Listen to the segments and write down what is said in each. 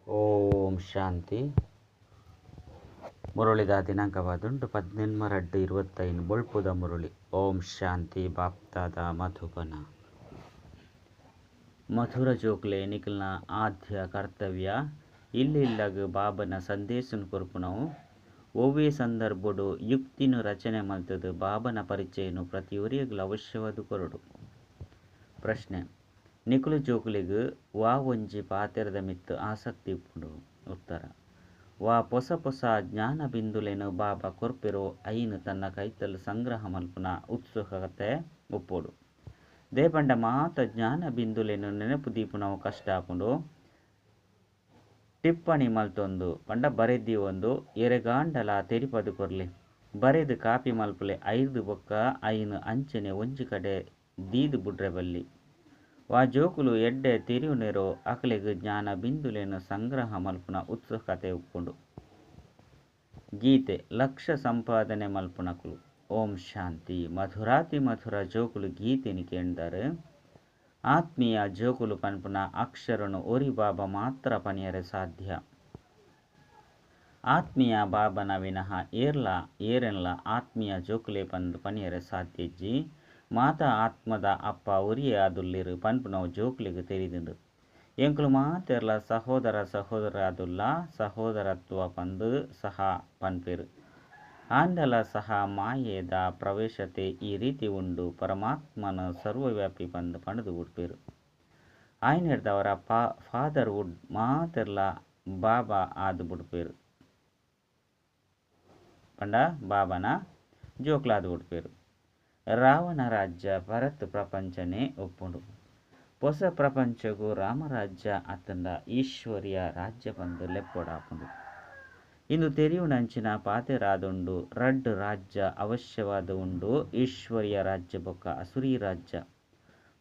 ಓಂ ಶಾಂತಿ. ಮುರಳಿದ ದಿನಾಂಕವಾದುಂಡು 18/2/25 ಬೊಳ್ಪುದ ಮುರಳಿ. ಓಂ ಶಾಂತಿ. ಬಾಪ್ತಾದ ಮಧುಬನ. ಮಧುರ ಜೋಕ್ಲೆ, ನಿಖಲ್ನ ಆದ್ಯ ಕರ್ತವ್ಯ ಇಲ್ಲಿಲ್ಲಗ್ ಬಾಬನ ಸಂದೇಶನ್ ಕೊರ್ಪುನವು. ಒವ್ವೇ ಸಂದರ್ಭಡು ಯುಕ್ತಿನ ರಚನೆ ಮಲ್ತದು ಬಾಬನ ಪರಿಚಯನು ಪ್ರತಿಯೊರಿಯಗ್ಲ ಅವಶ್ಯವಾದ ಕೊರಡು. ಪ್ರಶ್ನೆ: ನಿಕುಲು ಜೋಕುಲೆಗ್ ವಾ ಒಂಜಿ ಪಾತೆರದ ಮಿತ್ತ್ ಆಸಕ್ತಿ ಉಪ್ಪುಂಡು? ಉತ್ತರ: ವಾ ಪೊಸ ಪೊಸ ಜ್ಞಾನ ಬಿಂದುಲೆನ್ ಬಾಬಾ ಕೊರ್ಪೆರೋ ಐನ್ ತನ್ನ ಕೈತಲ್ ಸಂಗ್ರಹ ಮಲ್ಪುನ ಉತ್ಸುಕತೆ ಉಪ್ಪೊಡು. ದೇಪಂಡ ಮಾತ ಜ್ಞಾನ ಬಿಂದುಲೆನ್ ನೆನಪು ದೀಪುನವು ಕಷ್ಟ ಆಪುಂಡು. ಟಿಪ್ಪಣಿ ಮಲ್ತೊಂದು ಪಂಡ ಬರೆದಿಯೊಂದು ಎರೆಗಾಂಡಲ ತೆರಿಪದು ಕೊರ್ಲೆ. ಬರೆದ್ ಕಾಪಿ ಮಲ್ಪುಲೆ. ಐರ್ದ್ ಬೊಕ್ಕ ಐನ್ ಅಂಚನೆ ಒಂಜಿ ಕಡೆ ದೀದ್ ಬುಡ್ರೆ ಬಲ್ಲಿ. ವಾ ಜೋಕುಲು ಎಡ್ಡೆ ತೆರಿಯೊನೆರೋ ಅಕಲೆಗ್ ಜ್ಞಾನ ಬಿಂದುಲೆನ್ ಸಂಗ್ರಹ ಮಲ್ಪುನ ಉತ್ಸುಕತೆ ಉಪ್ಪುಂಡು. ಗೀತೆ ಲಕ್ಷ ಸಂಪಾದನೆ ಮಲ್ಪುನಕುಲು. ಓಂ ಶಾಂತಿ. ಮಧುರಾತಿ ಮಧುರ ಜೋಕುಲು ಗೀತೆನ್ ಕೇಂದಾರ್. ಆತ್ಮೀಯ ಜೋಕುಲು ಪನ್ಪುನ ಅಕ್ಷರನು ಒರಿ ಬಾಬಾ ಮಾತ್ರ ಪನಿಯರೆ ಸಾಧ್ಯ. ಆತ್ಮೀಯ ಬಾಬನ ವಿನಃ ಏರ್ಲಾ ಏರೆನ್ಲಾ ಆತ್ಮೀಯ ಜೋಕುಲೇ ಪಂದ್ ಪನಿಯರೆ ಸಾಧ್ಯ ಇಜ್ಜಿ. ಮಾತಾ ಆತ್ಮದ ಅಪ್ಪ ಒರಿಯೇ ಆದುಲ್ಲೆರ್ ಪನ್ಪುನವು ಜೋಕುಲೆಗ್ ತೆರಿದುಂಡು. ಎಂಕುಲು ಮಾತೆರ್ಲಾ ಸಹೋದರ ಸಹೋದರಿಯರಾದುಲ್ಲ. ಸಹೋದರತ್ವ ಪಂದ್ ಸಹ ಪನ್ಪೆರ್. ಆಂಡಲಾ ಸಹ ಮಾಯೆದ ಪ್ರವೇಶತೆ ಈ ರೀತಿ ಉಂಡು, ಪರಮಾತ್ಮನ್ ಸರ್ವವ್ಯಾಪಿ ಪಂದ್ ಪಂಡ್ದ್ ಬುಡ್ಪೆರ್. ಆಯಿನೆಡ್ದಾವರ ಫಾದರ್ ವುಡ್ ಮಾತೆರ್ಲಾ ಬಾಬಾ ಆದ್ ಬುಡ್ಪೆರ್. ಪಂಡ ಬಾಬನ ಜೋಕ್ಲಾದ್ ಬುಡ್ಪೆರ್. ರಾವಣ ರಾಜ್ಯ ಪರತ್ ಪ್ರಪಂಚನೇ ಉಪ್ಪುಂಡು. ಪೊಸ ಪ್ರಪಂಚಗು ರಾಮರಾಜ್ಯ ಅತ್ತಂಡ ಈಶ್ವರ್ಯ ರಾಜ್ಯ ಪಂದ್ ಲೆಪ್ಪೊಡಾಪುಂಡು. ಇಂದು ತೆರಿಯುನಂಚಿನ ಪಾತೆರ ಆದುಂಡು. ರಡ್ಡ್ ರಾಜ್ಯ ಅವಶ್ಯವಾದ್ ಉಂಡು ಈಶ್ವರೀಯ ರಾಜ್ಯ ಬೊಕ್ಕ ಅಸುರೀ ರಾಜ್ಯ.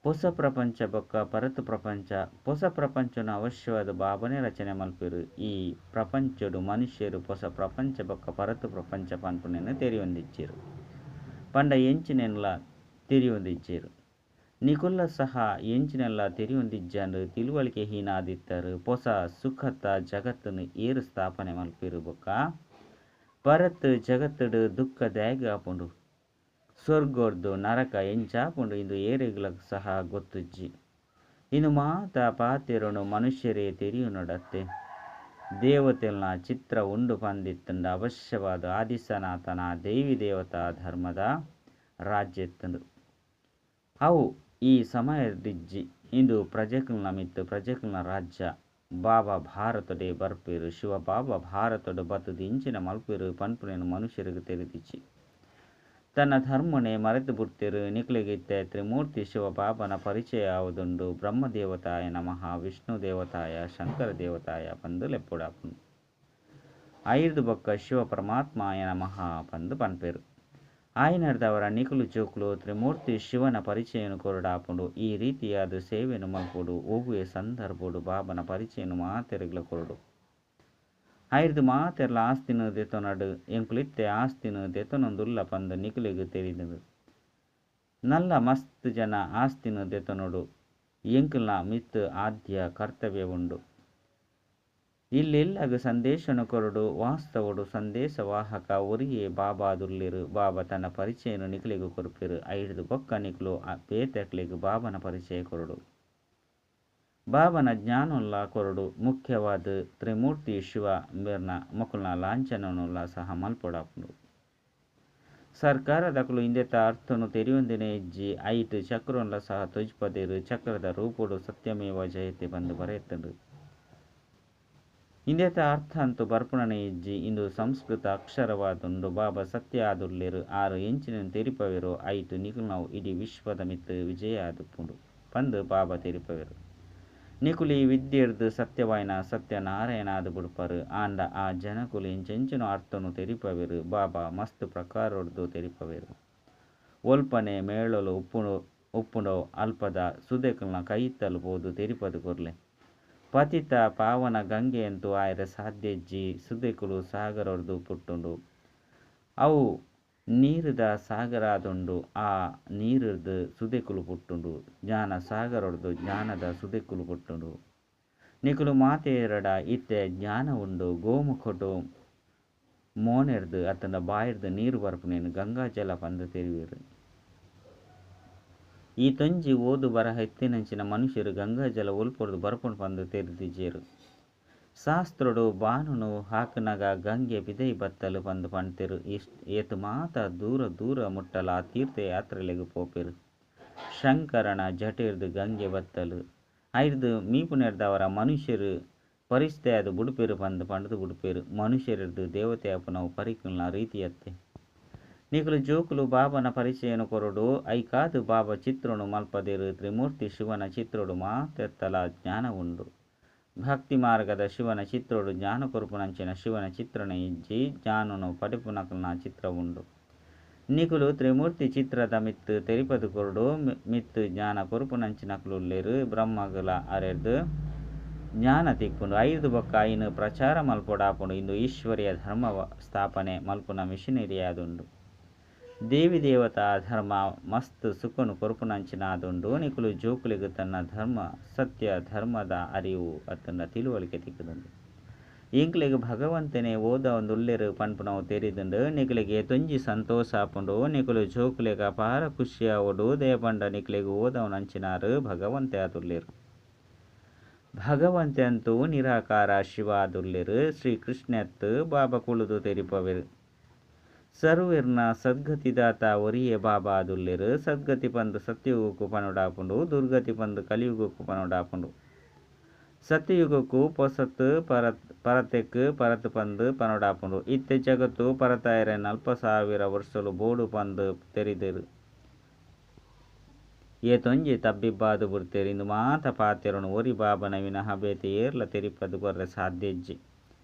ಪೊಸ ಪ್ರಪಂಚ ಬೊಕ್ಕ ಪರತ್ ಪ್ರಪಂಚ. ಪೊಸ ಪ್ರಪಂಚನ್ ಅವಶ್ಯವಾದ್ ಬಾಬಾನೇ ರಚನೆ ಮಲ್ಪೆರ್. ಈ ಪ್ರಪಂಚಡ್ ಮನುಷ್ಯೆರ್ ಪೊಸ ಪ್ರಪಂಚ ಬೊಕ್ಕ ಪರತ್ ಪ್ರಪಂಚ ಪನ್ಪುನೆನ್ ತೆರಿಯೊಂದಿಜ್ಜೆರ್. ಪಂಡ ಎಂಚಿನೆನ್ಲ ತೆರಿಯೊಂದಿಜ್ಜೆರ್. ನಿಕುಲ್ಲ ಸಹ ಎಂಚಿನೆಲ್ಲ ತೆರಿಯೊಂದಿಜ್ಜಂಡ್ ತಿಳುವಳಿಕೆ ಹೀನ ಆದಿತ್ತಾರೆ. ಪೊಸ ಸುಖತ ಜಗತ್ತನ್ನು ಏರ್ ಸ್ಥಾಪನೆ ಮಲ್ಪೆರ್ ಬೊಕ್ಕ ಪರತ್ ಜಗತ್ತುಡು ದುಃಖ ದಾಯೆಗ್ ಆಪುಂಡು? ಸ್ವರ್ಗರ್ದು ನರಕ ಎಂಚಾಪುಂಡು ಇಂದು ಏರೆಗ್ಲ ಸಹ ಗೊತ್ತುಜ್ಜಿ. ಇಂದು ಮಾತ ಪಾತೆರೊನು ಮನುಷ್ಯರೇ ತೆರಿಯೊನೊಡತ್ತೆ. ದೇವತೆಲ್ನ ಚಿತ್ರ ಉಂಡು ಪಂದಿತ್ತುಂಡ ಅವಶ್ಯವಾದ ಆದಿ ಸನಾತನ ದೇವಿ ದೇವತಾ ಧರ್ಮದ ರಾಜ್ಯ ಇತ್ತುಂಡು. ಅವು ಈ ಸಮಯದಿಜ್ಜಿ. ಇಂದು ಪ್ರಜೆಕಲ್ನ ಮಿತ್ತ್ ಪ್ರಜೆಕಲ್ನ ರಾಜ್ಯ. ಬಾಬಾ ಭಾರತಡೇ ಬರ್ಪೆರ್. ಶಿವ ಬಾಬಾ ಭಾರತಡ್ ಬತ್ತುದು ಇಂಚಿನ ಮಲ್ಪೆರ್ ಪನ್ಪುನೆನ್ ಮನುಷ್ಯರಿಗೆ ತೆರಿದಿಜ್ಜಿ. ತನ್ನ ಧರ್ಮನೇ ಮರೆತು ಬುಡ್ತೆರ್. ನಿಕುಲೆಗ್ ಇತ್ತೆ ತ್ರಿಮೂರ್ತಿ ಶಿವ ಬಾಬಾನ ಪರಿಚಯ ಆವೊಂದುಂಡು. ಬ್ರಹ್ಮ ದೇವತಾಯ ನಮಃ, ವಿಷ್ಣು ದೇವತಾಯ, ಶಂಕರ ದೇವತಾಯ ಪಂದ್ ಲೆಪ್ಪೊಡಾಪುಂಡು. ಐರ್ದ್ ಬೊಕ್ಕ ಶಿವ ಪರಮಾತ್ಮಾಯ ನಮಃ ಪಂದ್ ಪನ್ಪೆರ್. ಆಯಿನೆಡ್ದಾವರ ನಿಕುಲು ಜೋಕುಲು ತ್ರಿಮೂರ್ತಿ ಶಿವನ ಪರಿಚಯನು ಕೊರೊಡಾಪುಂಡು. ಈ ರೀತಿಯಾದ ಸೇವೆಯನ್ನು ಮಲ್ಪೊಡು. ಒವ್ವೇ ಸಂದರ್ಭಡು ಬಾಬನ ಪರಿಚಯನು ಮಾತೆರೆಗ್ಲ ಕೊರೊಡು. ಐರ್ದ್ ಮಾತೆರ್ಲ ಆಸ್ತಿನ ದೆತೊನಡ್. ಎಂಕುಲಿತ್ತೆ ಆಸ್ತಿನ ದೆತೊನೊಂದುಲ್ಲ ಪಂದ್ ನಿಕುಲೆಗ್ ತೆರಿದುಂಡು. ನಲ್ಲ ಮಸ್ತ್ ಜನ ಆಸ್ತಿನ ದೆತೊನೊಡು. ಎಂಕಲ್ನ ಮಿತ್ತ್ ಆದ್ಯ ಕರ್ತವ್ಯ ಉಂಡು. ಇಲ್ಲಿಲ್ಲಗ್ ಸಂದೇಶನ ಕೊರೊಡು. ವಾಸ್ತವಡು ಸಂದೇಶವಾಹಕ ಒರಿಯೇ ಬಾಬಾ ಆದುಲ್ಲೆರ್. ಬಾಬಾ ತನ್ನ ಪರಿಚಯನು ನಿಕುಲೆಗ್ ಕೊರ್ಪೆರ್. ಐರ್ದ್ ಬೊಕ್ಕ ನಿಕುಲು ಬೇತೆಕ್ಲೆಗ್ ಬಾಬನ ಪರಿಚಯ ಕೊರೊಡು. ಬಾಬನ ಜ್ಞಾನೊಲ್ಲ ಕೊರೊಡು. ಮುಖ್ಯವಾದ ತ್ರಿಮೂರ್ತಿ ಶಿವ ಮೇರ್ನ ಮೊಕಲ್ನ ಲಾಂಛನೊಲ್ಲ ಸಹ ಮಲ್ಪೊಡಾಪುಂಡು. ಸರ್ಕಾರದಕುಲು ಇಂದೆತ ಅರ್ಥನು ತೆರಿಯೊಂದಿನೇ ಇಜ್ಜಿ. ಐಟ್ ಚಕ್ರನ್ಲ ಸಹ ತೋಜಿಪದೆರ್. ಚಕ್ರದ ರೂಪೊಡು ಸತ್ಯಮೇವ ಜಯತೆ ಪಂದ್ ಬರೆತ್ಂಡ್. ಇಂದೆತ ಅರ್ಥ ಅಂತೂ ಬರ್ಪುನನೇ ಇಜ್ಜಿ. ಇಂದು ಸಂಸ್ಕೃತ ಅಕ್ಷರವಾದುಂಡು. ಬಾಬಾ ಸತ್ಯ ಆದುಲ್ಲೆರ್. ಆರ್ ಎಂಚಿನೆನ್ ತೆರಿಪವೆರೋ ಐಟ್ ನಿಕುಲ್ನವು ಇಡೀ ವಿಶ್ವದ ಮಿತ್ತ್ ವಿಜಯ ಆದುಪ್ಪುಂಡು ಪಂದ್ ಬಾಬಾ ತೆರಿಪವೆರ್. ನಿಕುಲು ಈ ವಿದ್ಯೆರ್ದ್ ಸತ್ಯವಾಯಿನ ಸತ್ಯನಾರಾಯಣ ಆದ್ ಬುಡ್ಪರ್. ಆಂಡ ಆ ಜನಕುಲು ಎಂಚೆಂಚಿನ ಅರ್ಥನು ತೆರಿಪವೆರ್. ಬಾಬಾ ಮಸ್ತ್ ಪ್ರಕಾರೊಡ್ದು ತೆರಿಪವೆರ್. ಒಲ್ಪನೆ ಮೇಳೊಲು ಉಪ್ಪುಂಡೋ ಅಲ್ಪದ ಸುದೆಕಲ್ನ ಕೈತಲ್ ಪೋದು ತೆರಿಪದು ಕೊರ್ಲೆ. ಪತಿತ ಪಾವನ ಗಂಗೆ ಅಂತೂ ಆಯೆರೆ ಸಾಧ್ಯ ಇಜ್ಜಿ. ಸುದೆಕುಲು ಸಾಗರೊರ್ದು ಪುಟ್ಟುಂಡು. ಅವು ನೀರುದ ಸಾಗರ ಆದುಂಡು. ಆ ನೀರುರ್ದು ಸುದೆಕುಲು ಪುಟ್ಟುಂಡು. ಜ್ಞಾನ ಸಾಗರೊರ್ದು ಜ್ಞಾನದ ಸುದೆಕುಲು ಪುಟ್ಟುಂಡು. ನಿಕುಲು ಮಾತೆರೆಡ ಇತ್ತೆ ಜ್ಞಾನ ಉಂಡು. ಗೋಮುಖೊಡು ಮೋನೆರ್ದ್ ಅತ್ತ್ಂಡ ಬಾಯಿರ್ದ್ ನೀರ್ ಬರ್ಪುನೆನ್ ಗಂಗಾಜಲ ಪಂದ್ ತೆರಿವೆರ್. ಈತೊಂಜಿ ಓದು ಬರಹ ಇತ್ತಿನಂಚಿನ ಮನುಷ್ಯೆರ್ ಗಂಗಾಜಲ ಒಲ್ಪೊರ್ದು ಬರ್ಪುಂಡು ಪಂದ್ ತೆರಿದಿಜೆರ್. ಶಾಸ್ತ್ರೊಡು ಬಾಣೊನು ಹಾಕುನಗ ಗಂಗೆ ಪಿದಯಿ ಬತ್ತಲ್ ಪಂದ್ ಪಂತೆರ್. ಏತ್ ಮಾತ ದೂರ ದೂರ ಮುಟ್ಟಲ ತೀರ್ಥಯಾತ್ರೆಲೆಗ್ ಪೋಪೆರ್. ಶಂಕರನ ಜಟೆರ್ದ್ ಗಂಗೆ ಬತ್ತಲ್. ಅಯಿರ್ದ್ ಮೀಪುನೆರ್ದಾವರ ಮನುಷ್ಯೆರ್ ಪರಿಷ್ಠೆ ಆದ್ ಬುಡ್ಪೆರ್ ಪಂದ್ ಪಂಡ್ದ್ ಬುಡ್ಪೆರ್. ಮನುಷ್ಯೆರೆರ್ದ್ ದೇವತೆ ಆಪುನವು ಪರಿಕಲ್ನ ರೀತಿಯತ್ತೆ. ನಿಕುಲು ಜೋಕುಲು ಬಾಬಾನ ಪರಿಚಯನ್ ಕೊರೊಡು. ಐಕಾದ್ ಬಾಬಾ ಚಿತ್ರೊನು ಮಲ್ಪದೆರ್. ತ್ರಿಮೂರ್ತಿ ಶಿವನ ಚಿತ್ರೊಡು ಮಾತೆತ್ತಲ ಜ್ಞಾನ ಉಂಡು. ಭಕ್ತಿ ಮಾರ್ಗದ ಶಿವನ ಚಿತ್ರೊಡು ಜ್ಞಾನ ಕೊರ್ಪುನಂಚಿನ ಶಿವನ ಚಿತ್ರನೇ ಇಜ್ಜಿ. ಜ್ಞಾನೊನು ಪಡೆಪುನಕಲ್ನ ಚಿತ್ರ ಉಂಡು. ನಿಕುಲು ತ್ರಿಮೂರ್ತಿ ಚಿತ್ರದ ಮಿತ್ತ್ ತೆರಿಪಾದ್ ಕೊರೊಡು. ಮಿತ್ತ್ ಜ್ಞಾನ ಕೊರ್ಪುನಂಚಿನಕುಲು ಉಲ್ಲೆರ್. ಬ್ರಹ್ಮಗುಲ ಅರೆರ್ದ್ ಜ್ಞಾನ ತಿಕ್ಕುಂಡು. ಐರ್ದ್ ಬೊಕ್ಕ ಐನ್ ಪ್ರಚಾರ ಮಲ್ಪೊಡಾಪುಂಡು. ಇಂದು ಈಶ್ವರೀಯ ಧರ್ಮ ಸ್ಥಾಪನೆ ಮಲ್ಪುನ ಮಿಷನರಿ ಆದುಂಡು. ದೇವಿ ದೇವತಾ ಧರ್ಮ ಮಸ್ತ್ ಸುಖನು ಕೊರ್ಪುನಂಚಿನ ಆದುಂಡು. ನಿಕುಲು ಜೋಕುಲೆಗ್ ತನ್ನ ಧರ್ಮ ಸತ್ಯ ಧರ್ಮದ ಅರಿವು ಅತ್ತ್ಂಡ ತಿಳುವಳಿಕೆ ತಿಕ್ಕುದುಂಡು. ಎಂಕ್ಲೆಗ್ ಭಗವಂತನೇ ಓದಾವೊಂದುಲ್ಲೆರ್ ಪನ್ಪುನವು ತೆರಿದುಂಡು. ನಿಕುಲೆಗ್ ಏತೊಂಜಿ ಸಂತೋಷ ಆಪುಂಡು. ನಿಕುಲು ಜೋಕುಲೆಗ್ ಅಪಾರ ಖುಷಿ ಆವೊಡು. ದಾಯೆ ಪಂಡ ನಿಕುಲೆಗ್ ಓದವನಂಚಿನಾರ್ ಭಗವಂತೆ ಆದುಲ್ಲೆರ್. ಭಗವಂತೆ ಅಂತೂ ನಿರಾಕಾರ ಶಿವ ಆದುಲ್ಲೆರ್. ಶ್ರೀ ಕೃಷ್ಣೆ ಅತ್ತ್ ಬಾಬಾ ಕುಲ್ಲುದು ತೆರಿಪಾವೆರ್. ಸರ್ವೆರ್ನ ಸದ್ಗತಿದಾತ ಒರಿಯೇ ಬಾಬಾ ಆದುಲ್ಲೆರ್. ಸದ್ಗತಿ ಪಂದ್ ಸತ್ಯಯುಗಕ್ಕೂ ಪನೊಡಾಪುಂಡು. ದುರ್ಗತಿ ಪಂದ್ ಕಲಿಯುಗಕ್ಕೂ ಪನೊಡಾಪುಂಡು. ಸತ್ಯಯುಗಕ್ಕೂ ಪೊಸತ್ ಪರತೆಕ್ ಪರತ್ ಪಂದ್ ಪನೊಡಾಪುಂಡು. ಇತ್ತೆ ಜಗತ್ತು ಪರತಾಯೆರೆ ನಲ್ಪ ಸಾವಿರ ವರ್ಷಲು ಬೋಡು ಪಂದ್ ತೆರಿದೆರ್. ಏತೊಂಜಿ ತಬ್ಬಿಬ್ಬಾದ್ ಬುಡ್ತೆರ್. ಇಂದು ಮಾತ ಪಾತೆರೊನು ಒರಿ ಬಾಬಾನ ವಿನಃ ಬೇತೆ ಏರ್ಲಾ ತೆರಿಪಾದ್ ಕೊರ್ರೆ ಸಾಧ್ಯ ಇಜ್ಜಿ.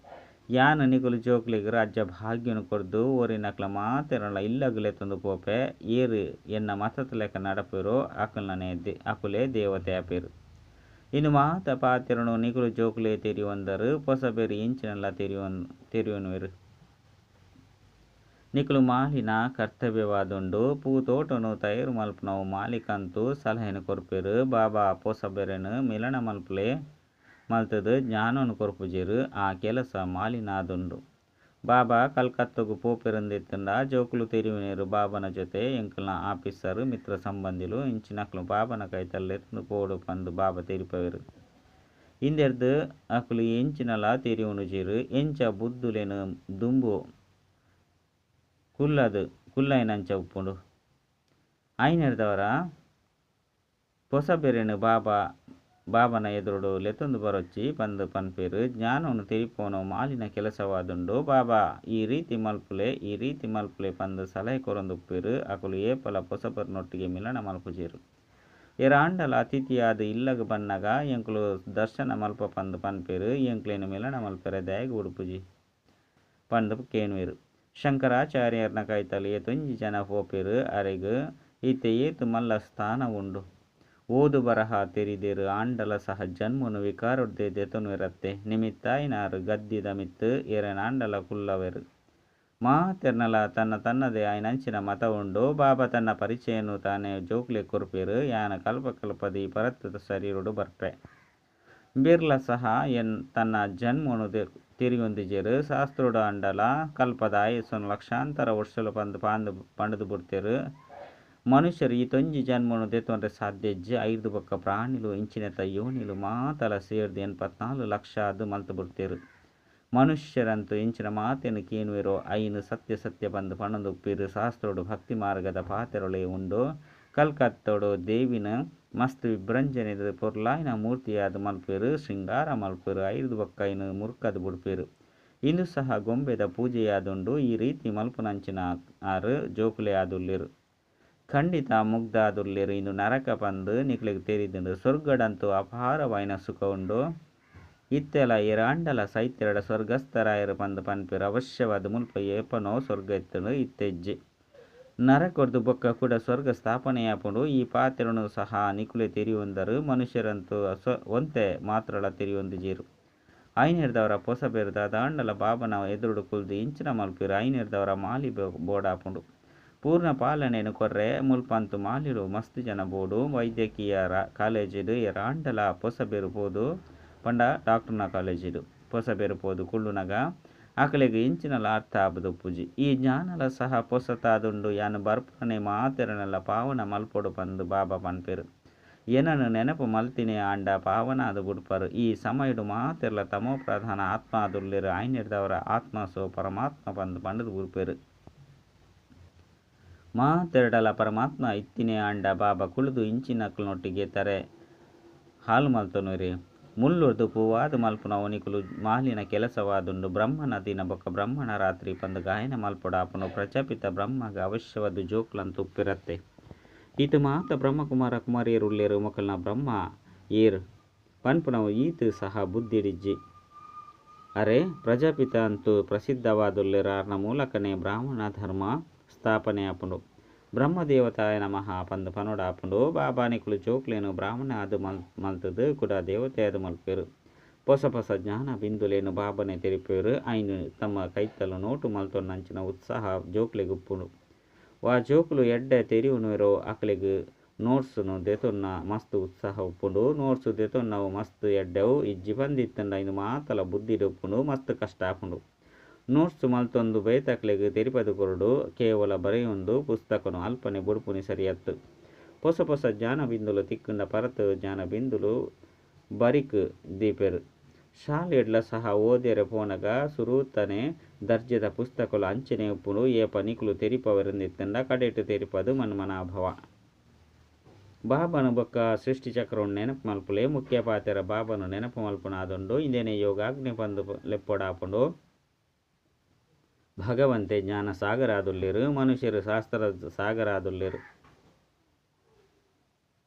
ಯಾನ್ ನಿಕುಲು ಜೋಕ್ಲೆಗ್ ರಾಜ್ಯ ಭಾಗ್ಯೊನು ಕೊರ್ದು ಒರಿನಕ್ಲೆನ್ ಮಾತೆರ್ನಲ ಇಲ್ಲಗ್ ಲೆತೊಂದು ಪೋಪೆ. ಏರ್ ಎನ್ನ ಮತತಲೆಕ ನಡಪುವೆರೋ ಅಕುಲೇ ದೇವತೆ ಆಪೆರ್. ಇಂದು ಮಾತ ಪಾತೆರೊನು ನಿಕುಲು ಜೋಕುಲೇ ತೆರಿಯೊಂದರ್. ಪೊಸಬೆರ್ ಎಂಚಿನಲಾ ತೆರಿಯೊನುವೆರ್. ನಿಕುಲು ಮಾಲಿನ ಕರ್ತವ್ಯವಾದುಂಡು. ಪೂತೋಟೊನು ತಯಾರ್ ಮಲ್ಪುನವು ಮಾಲಿಕಂತೂ ಸಲಹೆನ್ ಕೊರ್ಪೆರ್. ಬಾಬಾ ಪೊಸಬೆರೆನ್ ಮಿಲನ ಮಲ್ಪುಲೆ ಮಲ್ತುದು ಜ್ಞಾನೊನು ಕೊರ್ಪುಜೆರ್. ಆ ಕೆಲಸ ಮಾಲಿನ ಆದುಂಡು. ಬಾಬಾ ಕಲ್ಕತ್ತೊಗು ಪೋಪೆರಿಂದಿತ್ತುಂಡ ಜೋಕುಲು ತೆರಿಯೊನುವೆರ್ ಬಾಬಾನ ಜೊತೆ ಎಂಕಲ್ನ ಆಫೀಸರ್, ಮಿತ್ರ ಸಂಬಂಧಿಲು ಇಂಚಿನಕುಲು ಬಾಬನ ಕೈತಲ್ ಲೆತೊಂದು ಪೋವೊಡು ಪಂದ್ ಬಾಬಾ ತೆರಿಪಾವೆರ್. ಇಂದೆರ್ದ್ ಅಕುಲು ಎಂಚಿನಲಾ ತೆರಿಯೊನುಜೆರ್. ಎಂಚ ಬುದ್ದುಲೆನ್ ದುಂಬು ಕುಲ್ಲಾಯಿನಂಚ ಉಪ್ಪುಂಡು. ಐನೆರ್ದಾವರ ಪೊಸಬೆರೆನ್ ಬಾಬಾನ ಎದುರುಡು ಲೆತೊಂದು ಬರೊಚ್ಚಿ ಪಂದ್ ಪನ್ಪೆರ್. ಜ್ಞಾನೊನು ತೆರಿಪಾವುನವು ಮಾಲಿನ ಕೆಲಸವಾದುಂಡು. ಬಾಬಾ ಈ ರೀತಿ ಮಲ್ಪುಲೆ ಈ ರೀತಿ ಮಲ್ಪುಲೆ ಪಂದ್ ಸಲಹೆ ಕೊರೊಂದುಪ್ಪುವೆರ್. ಅಕುಲು ಏಪಲ ಪೊಸಬೆರ್ನೊಟ್ಟಿಗೆ ಮಿಲನ ಮಲ್ಪುಜೆರ್. ಏರಾಂಡಲ ಅತಿಥಿಯಾದ್ ಇಲ್ಲಗ್ ಬನ್ನಗ ಎಂಕುಲು ದರ್ಶನ ಮಲ್ಪ ಪಂದ್ ಪನ್ಪೆರ್. ಎಂಕ್ಲೆನ್ ಮಿಲನ ಮಲ್ಪೆರೆ ದಾಯೆಗ್ ಬುಡ್ಪುಜಿ ಪಂದ್ ಕೇನುವೆರ್. ಶಂಕರಾಚಾರ್ಯೆರ್ನ ಕೈತಲ್ ಏತೊಂಜಿ ಜನ ಪೋಪೆರ್. ಅರೆಗ್ ಇತ್ತೆ ಏತ್ ಮಲ್ಲ ಸ್ಥಾನ ಉಂಡು. ಓದು ಬರಹ ತೆರಿದೆರ್ ಆಂಡಲ ಸಹ ಜನ್ಮೊನು ವಿಕಾರೊರ್ದೇ ದೆತೊನುವೆರತ್ತೆ. ನಿಮಿತ್ತಾಯಿನಾರ್ ಗದ್ದಿದ ಮಿತ್ತ್ ಏರೆನಾಂಡಲ ಕುಲ್ಲವೆರ್. ಮಾತೆರ್ನಲ ತನ್ನ ತನ್ನದೇ ಆಯಿನಂಚಿನ ಮತ ಉಂಡು. ಬಾಬಾ ತನ್ನ ಪರಿಚಯನ್ ತಾನೇ ಜೋಕುಲೆಗ್ ಕೊರ್ಪೆರ್. ಯಾನ್ ಕಲ್ಪ ಕಲ್ಪದ ಈ ಪರತ್ ಶರೀರೊಡು ಬರ್ಪೆ. ಬಿರ್ಲ ಸಹ ತನ್ನ ಜನ್ಮೊನು ತೆರಿಯೊಂದಿಜೆರ್. ಶಾಸ್ತ್ರೊಡು ಆಂಡಲ ಕಲ್ಪದ ಆಯಸ್ಸುನು ಲಕ್ಷಾಂತರ ವರ್ಷಲು ಪಂದ್ ಪಂಡುದು ಬುಡ್ತೆರ್. ಮನುಷ್ಯರು ಈತೊಂಜಿ ಜನ್ಮೊನು ದೆತೊನರೆ ಸಾಧ್ಯ ಇಜ್ಜಿ. ಐರ್ದ್ ಬೊಕ್ಕ ಪ್ರಾಣಿಲು ಇಂಚಿನೆತ ಯೋನಿಲು ಮಾತಲ ಸೇರ್ದ್ 84 ಲಕ್ಷ ಆದ್ ಮಲ್ತ್ ಬುಡ್ತೆರ್. ಮನುಷ್ಯರಂತೂ ಎಂಚಿನ ಮಾತೆನ್ ಕೇನುವೆರೋ ಐನ್ ಸತ್ಯ ಸತ್ಯ ಪಂದ್ ಪನೊಂದುಪ್ಪುವೆರ್. ಶಾಸ್ತ್ರೊಡು ಭಕ್ತಿ ಮಾರ್ಗದ ಪಾತೆರೊಲೇ ಉಂಡು. ಕಲ್ಕತ್ತೊಡು ದೇವಿನ ಮಸ್ತ್ ವಿಭ್ರಂಜನೆದ ಪೊರ್ಲಾಯಿನ ಮೂರ್ತಿಯಾದ್ ಮಲ್ಪುವೆರ್. ಶೃಂಗಾರ ಮಲ್ಪುವೆರ್. ಐರ್ದ್ ಬೊಕ್ಕ ಐನ್ ಮುರ್ಕದ್ ಬುಡ್ಪೆರ್. ಇಂದು ಸಹ ಗೊಂಬೆದ ಪೂಜೆಯಾದುಂಡು. ಈ ರೀತಿ ಮಲ್ಪುನಂಚಿನ ಆರ್ ಜೋಕುಲೇ ಆದುಲ್ಲೆರ್. ಖಂಡಿತ ಮುಗ್ಧ ಆದುಲ್ಲೆರ್. ಇಂದು ನರಕ ಪಂದ್ ನಿಕ್ಲೆಗ್ ತೆರಿದುಂಡು. ಸ್ವರ್ಗಡಂತೂ ಅಪಾರವಾಯಿನ ಸುಖ ಉಂಡು. ಇತ್ತೆಲ ಏರಾಂಡಲ ಸೈತೆರ್ಡ ಸ್ವರ್ಗಸ್ಥರಾಯೆರ್ ಪಂದ್ ಪನ್ಪೆರ್. ಅವಶ್ಯವಾದ್ ಮುಲ್ಪ ಏಪನೋ ಸ್ವರ್ಗ ಇತ್ತುಂಡು ಇತ್ತೆ ಇಜ್ಜಿ. ನರಕೊರ್ದು ಬೊಕ್ಕ ಕುಡ ಸ್ವರ್ಗ ಸ್ಥಾಪನೆಯಾಪುಂಡು. ಈ ಪಾತೆರೊನು ಸಹ ನಿಕುಲೇ ತೆರಿಯೊಂದರ್. ಮನುಷ್ಯರಂತೂ ಒಂತೆ ಮಾತ್ರಲ ತೆರಿಯೊಂದಿಜೆರ್. ಐನೆರ್ದಾವರ ಪೊಸಬೆರ್ ದಾದಾಂಡಲ ಬಾಬಾನ ಎದುರುಡು ಕುಲ್ದು ಎಂಚಿನ ಮಲ್ಪುವೆರ್. ಐನೆರ್ದಾವರ ಮಾಲಿ ಬೋಡಾಪುಂಡು. ಪೂರ್ಣ ಪಾಲನೆನ್ ಕೊರ್ರೆ ಮುಲ್ಪಂತು ಮಾಲಿಲು ಮಸ್ತ್ ಜನ ಬೋಡು. ವೈದ್ಯಕೀಯ ಕಾಲೇಜಿಡ್ ಏರಾಂಡಲ ಪೊಸಬೆರ್ ಪೋದು ಪಂಡ ಡಾಕ್ಟರ್ನ ಕಾಲೇಜಿಡ್. ಪೊಸಬೆರ್ ಪೋದು ಕುಳ್ಳುನಗ ಅಕಲೆಗ್ ಎಂಚಿನಲ ಅರ್ಥ ಆಪುದುಪ್ಪುಜಿ. ಈ ಜ್ಞಾನಲ ಸಹ ಪೊಸತಾದುಂಡು. ಯಾನ್ ಬರ್ಪುನನೇ ಮಾತೆರೆನ್ಲ ಪಾವನ ಮಲ್ಪೊಡು ಪಂದ್ ಬಾಬಾ ಪನ್ಪೆರ್. ಎನನ್ ನೆನಪು ಮಲ್ತಿನೇ ಆಂಡ ಪಾವನ ಆದ್ ಬುಡ್ಪರ್. ಈ ಸಮಯಡ್ ಮಾತೆರ್ಲ ತಮೋಪ್ರಧಾನ ಆತ್ಮ ಆದುಲ್ಲೆರ್ ಆಯಿನೆಡ್ದಾವರ ಆತ್ಮ ಸೋ ಪರಮಾತ್ಮ ಪಂದ್ ಪಂಡುದ್ ಬುಡ್ಪೆರ್. ಮಾತೆರ್ಡಲ ಪರಮಾತ್ಮ ಇತ್ತಿನೇ ಆಂಡ ಬಾಬಾ ಕುಳ್ಳುದು ಇಂಚಿನಕಲ್ನೊಟ್ಟಿಗೆ ತರೆ ಹಾಲ್ ಮಲ್ತೊನುವೆರೆ? ಮುಳ್ಳುರ್ದು ಪೂವಾದ್ ಮಲ್ಪುನವು ನಿಕುಲು ಮಾಲಿನ ಕೆಲಸವಾದುಂಡು. ಬ್ರಹ್ಮನ ದಿನ ಬೊಕ್ಕ ಬ್ರಹ್ಮನ ರಾತ್ರಿ ಪಂದ್ ಗಾಯನ ಮಲ್ಪೊಡಾಪುಂಡು. ಪ್ರಜಾಪಿತ ಬ್ರಹ್ಮಗ್ ಅವಶ್ಯವಾದ್ ಜೋಕುಲಂತೂ ಉಪ್ಪೆರತ್ತೆ. ಇತ್ತೆ ಮಾತ ಬ್ರಹ್ಮಕುಮಾರ ಕುಮಾರಿಯೆರ್ ಉಲ್ಲೆರ್. ಮೊಕಲ್ನ ಬ್ರಹ್ಮ ಏರ್ ಪನ್ಪುನವು ಈತ್ ಸಹ ಬುದ್ಧಿಡಿಜ್ಜಿ. ಅರೇ ಪ್ರಜಾಪಿತ ಅಂತೂ ಪ್ರಸಿದ್ಧವಾದುಲ್ಲೆರ್ ಆರ್ನ ಮೂಲಕನೇ ಬ್ರಾಹ್ಮಣ ಧರ್ಮ ಸ್ಥಾಪನೆ ಆಪುಂಡು. ಬ್ರಹ್ಮ ದೇವತಾಯ ನಮಃ ಪಂದ್ ಪನೊಡಾಪುಂಡು. ಬಾಬಾ ನಿಕುಲು ಜೋಕ್ಲೆನ್ ಬ್ರಾಹ್ಮಣ ಆದ್ ಮಲ್ತುದು ಕುಡ ದೇವತೆ ಆದ್ ಮಲ್ಪುವೆರ್. ಪೊಸ ಪೊಸ ಜ್ಞಾನ ಬಿಂದುಲೆನ್ ಬಾಬಾನೆ ತೆರಿಪುವೆರ್. ಐನ್ ತಮ್ಮ ಕೈತಲ್ ನೋಟು ಮಲ್ತೊನ್ನಂಚಿನ ಉತ್ಸಾಹ ಜೋಕ್ಲೆಗ್ ಉಪ್ಪುಂಡು. ವಾ ಜೋಕುಲು ಎಡ್ಡೆ ತೆರಿಯೊನುವೆರೋ ಅಕ್ಲೆಗ್ ನೋಟ್ಸ್ ನು ದೆತೊನ್ನ ಮಸ್ತ್ ಉತ್ಸಾಹ ಉಪ್ಪುಂಡು. ನೋಟ್ಸ್ ದೆತೊನ್ನವು ಮಸ್ತ್ ಎಡ್ಡೆವು. ಇಜ್ಜಿ ಪಂದಿತ್ತುಂಡ ಇಂದು ಮಾತಲ ಬುದ್ಧಿಡ್ ಉಪ್ಪುಂಡು ಮಸ್ತ್ ಕಷ್ಟ ಆಪುಂಡು. ನೋಟ್ಸ್ ಮಲ್ತೊಂದು ಬೇತಕ್ಲೆಗ್ ತೆರಿಪಾದ್ ಕೊರೊಡು. ಕೇವಲ ಬರೆಯೊಂದು ಪುಸ್ತಕನ್ ಅಲ್ಪನೆ ಬುಡ್ಪುನಿ ಸರಿಯತ್ತ್. ಪೊಸ ಪೊಸ ಜ್ಞಾನ ಬಿಂದುಲು ತಿಕ್ಕುಂಡ ಪರತ್ ಜ್ಞಾನ ಬಿಂದುಲು ಬರಿಕ್ ದೀಪೆರ್. ಶಾಲೆಡ್ಲ ಸಹ ಓದೆರೆ ಪೋನಗ ಸುರುತನೆ ದರ್ಜೆದ ಪುಸ್ತಕಲು ಅಂಚನೆ ಉಪ್ಪುಂಡು. ಏಪ ನಿಕುಲು ತೆರಿಪಾವರೆಂದಿತ್ತುಂಡ ಕಡೆಟ್ ತೆರಿಪಾದ್ ಮನ್ಮನಾಭವ. ಬಾಬಾನ ಬೊಕ್ಕ ಸೃಷ್ಟಿ ಚಕ್ರವನ್ನು ನೆನಪು ಮಲ್ಪುಲೆ. ಮುಖ್ಯ ಪಾತೆರ ಬಾಬಾನು ನೆನಪು ಮಲ್ಪುನ ಆದುಂಡು. ಇಂದೆನೆ ಯೋಗಾಗ್ನಿ ಪಂದ್ ಲೆಪ್ಪೊಡಾಪುಂಡು. ಭಗವಂತೆ ಜ್ಞಾನ ಸಾಗರ ಆದುಲ್ಲೆರ್. ಮನುಷ್ಯರು ಶಾಸ್ತ್ರ ಸಾಗರ ಆದುಲ್ಲೆರ್.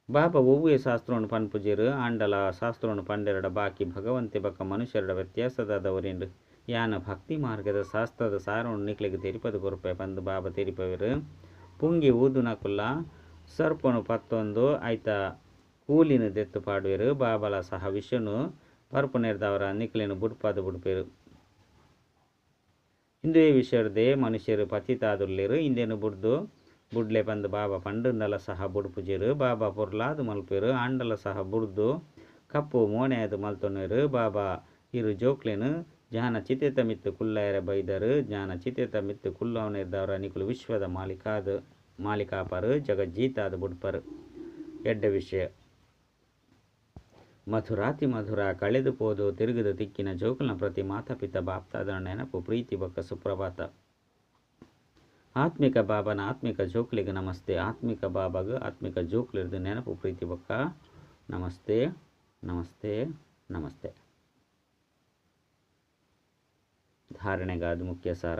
ಬಾಬಾ ಒವ್ವೆ ಶಾಸ್ತ್ರವನ್ನು ಪನ್ಪುಜೆರ್. ಆಂಡಲ ಶಾಸ್ತ್ರವನ್ನು ಪಂಡೆರಡ ಬಾಕಿ ಭಗವಂತೆ ಬೊಕ್ಕ ಮನುಷ್ಯರ ವ್ಯತ್ಯಾಸದಾದ ಒರಿಂಡು. ಯಾನ್ ಭಕ್ತಿ ಮಾರ್ಗದ ಶಾಸ್ತ್ರದ ಸಾರವನ್ನು ನಿಕ್ಲೆಗ್ ತೆರಿಪದು ಕೊರ್ಪೆ ಪಂದ್ ಬಾಬಾ ತೆರಿಪವೆರ್. ಪುಂಗಿ ಊದುನಕುಲ್ಲ ಸರ್ಪನು ಪತ್ತೊಂದು ಐತ ಕೂಲಿನ್ ದೆತ್ತು ಪಾಡುವೆರ್. ಬಾಬಲ ಸಹ ವಿಷನು ಪರ್ಪುನೆರ್ದಾವರ ನಿಕ್ಲೆನ್ ಬುಡ್ಪಾದ್ ಬುಡ್ಪೆರ್. ಇಂದುವೇ ವಿಷಯರ್ದೇ ಮನುಷ್ಯರು ಪತಿತಾದುಲ್ಲೆರ್. ಇಂದೆನ್ ಬುಡ್ದು ಬುಡ್ಲೆ ಪಂದ್ ಬಾಬಾ ಪಂಡುಂಡಲ ಸಹ ಬುಡ್ಪುಜೆರ್. ಬಾಬಾ ಪೊರ್ಲಾದ್ ಮಲ್ಪೆರ್. ಆಂಡಲ ಸಹ ಬುಡ್ದು ಕಪ್ಪು ಮೋನೆಯಾದ್ ಮಲ್ತೊನುವೆರ್. ಬಾಬಾ ಇರು ಜೋಕ್ಲೆನ್ ಜ್ಞಾನ ಚಿತೆತ ಮಿತ್ತ್ ಕುಲ್ಲಾಯೆರೆ ಬೈದರ್. ಜ್ಞಾನ ಚಿತೆತ ಮಿತ್ತ್ ಕುಲ್ಲಾವನೆರ್ದಾವರ ನಿಕುಲು ವಿಶ್ವದ ಮಾಲೀಕಾದ್ ಮಾಲೀಕಾಪರ್ ಜಗಜ್ಜೀತಾದ್ ಬುಡ್ಪರ್. ಎಡ್ಡೆ ವಿಷಯ. ಮಧುರಾತಿ ಮಧುರ ಕಳೆದು ಪೋದು ತಿರುಗುದು ತಿಕ್ಕಿನ ಜೋಕುಲ್ನ ಪ್ರತಿ ಮಾತಾ ಪಿತಾ ಬಾಪ್ತಾದನ ನೆನಪು ಪ್ರೀತಿ ಬೊಕ್ಕ ಸುಪ್ರಭಾತ. ಆತ್ಮಿಕ ಬಾಬನ ಆತ್ಮಿಕ ಜೋಕ್ಲೆಗ್ ನಮಸ್ತೆ. ಆತ್ಮಿಕ ಬಾಬಾಗ್ ಆತ್ಮಿಕ ಜೋಕ್ಲೆರ್ದ್ ನೆನಪು ಪ್ರೀತಿ ಬೊಕ್ಕ ನಮಸ್ತೆ ನಮಸ್ತೆ ನಮಸ್ತೆ. ಧಾರಣೆಗಾದ್ ಮುಖ್ಯ ಸಾರ.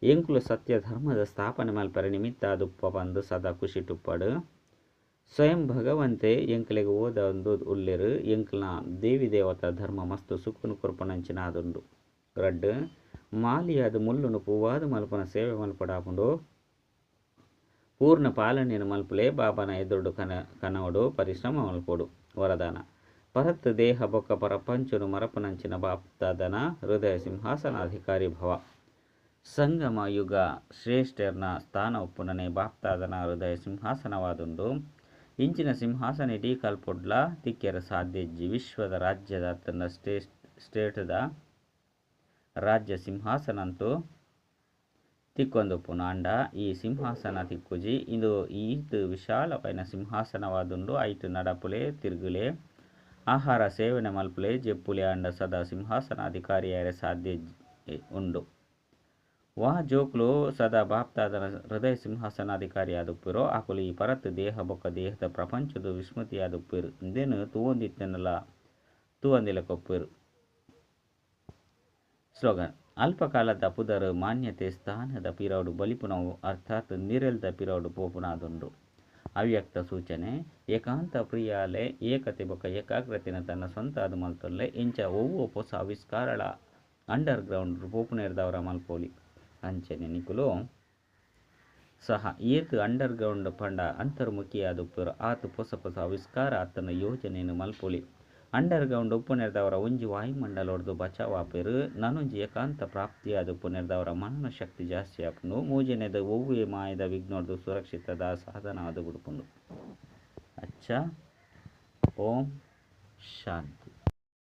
ಎಂಕುಲು ಸತ್ಯ ಧರ್ಮದ ಸ್ಥಾಪನೆ ಮಲ್ಪರೆ ನಿಮಿತ್ತ ಆದುಪ್ಪ ಪಂದ್ ಸದಾ ಖುಷಿಟುಪ್ಪಡ್. ಸ್ವಯಂ ಭಗವಂತೆ ಎಂಕ್ಲೆಗ್ ಓದೊಂದು ಉಲ್ಲೆರ್. ಎಂಕ್ಲ್ನ ದೇವಿ ದೇವತಾ ಧರ್ಮ ಮಸ್ತ್ ಸುಖನು ಕೊರ್ಪುನಂಚಿನ ಆದುಂಡು. ರಡ್ಡ್ ಮಾಲಿಯಾದ್ ಮುಳ್ಳುನು ಪೂವಾದ್ ಮಲ್ಪುನ ಸೇವೆ ಮಲ್ಪೊಡಾಪುಂಡು. ಪೂರ್ಣ ಪಾಲನೆಯನ್ನು ಮಲ್ಪುಲೆ. ಬಾಬಾನ ಎದುರುಡು ಕನವೊಡು ಪರಿಶ್ರಮ ಮಲ್ಪೊಡು. ವರದಾನ ಪರತ್ ದೇಹ ಬೊಕ್ಕ ಪ್ರಪಂಚನು ಮರಪುನಂಚಿನ ಬಾಪ್ತಾದನ ಹೃದಯ ಸಿಂಹಾಸನಾಧಿಕಾರಿ ಭವ. ಸಂಗಮ ಯುಗ ಶ್ರೇಷ್ಠರ್ನ ಸ್ಥಾನ ಉಪ್ಪುನನೆ ಬಾಪ್ತಾದನ ಹೃದಯ ಸಿಂಹಾಸನವಾದುಂಡು. ಇಂಚಿನ ಸಿಂಹಾಸನ ಇಡೀ ಕಲ್ಪೊಡ್ಲ ತಿಕ್ಕೆರೆ ಸಾಧ್ಯ ಇಜ್ಜಿ. ವಿಶ್ವದ ರಾಜ್ಯದ ಅತ್ತಂಡ ಸ್ಟೇಟ್ದ ರಾಜ್ಯ ಸಿಂಹಾಸನ ಅಂತೂ ತಿಕ್ಕೊಂದುಪ್ಪುಂಡು. ಆಂಡ ಈ ಸಿಂಹಾಸನ ತಿಕ್ಕುಜಿ. ಇಂದು ಈತ್ ವಿಶಾಲವಾಯಿನ ಸಿಂಹಾಸನವಾದುಂಡು. ಐಟ್ ನಡಪುಲೆ ತಿರುಗುಲೆ ಆಹಾರ ಸೇವನೆ ಮಲ್ಪುಲೆ ಜೆಪ್ಪುಲೆ ಆಂಡ ಸದಾ ಸಿಂಹಾಸನಾಧಿಕಾರಿಯಾರೆ ಸಾಧ್ಯ ಉಂಡು. ವಾ ಜೋಕ್ಲು ಸದಾ ಬಾಪ್ತಾದನ ಹೃದಯ ಸಿಂಹಾಸನಾಧಿಕಾರಿ ಆದುಪ್ಪೆರೋ ಅಕುಲು ಈ ಪರತ್ ದೇಹ ಬೊಕ್ಕ ದೇಹದ ಪ್ರಪಂಚದ ವಿಸ್ಮೃತಿ ಆದುಪ್ಪೆರು. ಇಂದೆನ್ ತೂವೊಂದಿತ್ತೆನಲ ತೂವಂದಿಲೆಕೊಪ್ಪೆರು. ಸ್ಲೋಗನ್ ಅಲ್ಪಕಾಲದ ಪುದರ್ ಮಾನ್ಯತೆ ಸ್ಥಾನದ ಪಿರವುಡು ಬಲಿಪುನವು ಅರ್ಥಾತ್ ನಿರೆಲ್ದ ಪಿರವುಡು ಪೋಪುನಾದುಂಡು. ಅವ್ಯಕ್ತ ಸೂಚನೆ ಏಕಾಂತ ಪ್ರಿಯಾಲೆ ಏಕತೆ ಬೊಕ್ಕ ಏಕಾಗ್ರತೆನ ತನ್ನ ಸ್ವಂತ ಆದ್ ಮಲ್ತೊಲ್ಲೆ. ಇಂಚ ಒವ್ವೋ ಪೊಸ ಆವಿಷ್ಕಾರಳ ಅಂಡರ್ ಗ್ರೌಂಡ್ ಪೋಪುನೆರ್ದಾವರ ಮಲ್ಪೊಲಿ. ಅಂಚನೆ ನಿಕುಲು ಸಹ ಏತ್ ಅಂಡರ್ ಗ್ರೌಂಡ್ ಪಂಡ ಅಂತರ್ಮುಖಿಯಾದುಪ್ಪೆರ್ ಆತ್ ಪೊಸ ಪೊಸ ಆವಿಷ್ಕಾರ ಅತ್ತಂಡ ಯೋಜನೆಯನ್ನು ಮಲ್ಪೊಲಿ. ಅಂಡರ್ ಗ್ರೌಂಡ್ ಉಪ್ಪುನೆರ್ದಾವರ ಒಂಜಿ ವಾಯುಮಂಡಲೊರ್ದು ಬಚಾವ್ ಆಪೆರ್. ನನೊಂಜಿ ಏಕಾಂತ ಪ್ರಾಪ್ತಿಯಾದ್ ಉಪ್ಪುನೆರ್ದಾವರ ಮನನ ಶಕ್ತಿ ಜಾಸ್ತಿ ಆಪುಂಡು. ಮೂಜನೇದ ಒವ್ವೇ ಮಾಯದ ವಿಘ್ನೊರ್ದು ಸುರಕ್ಷಿತದ ಸಾಧನ ಆದ್ ಬಿಡ್ಪುಂಡು. ಅಚ್ಚ ಓಂ ಶಾಂತಿ.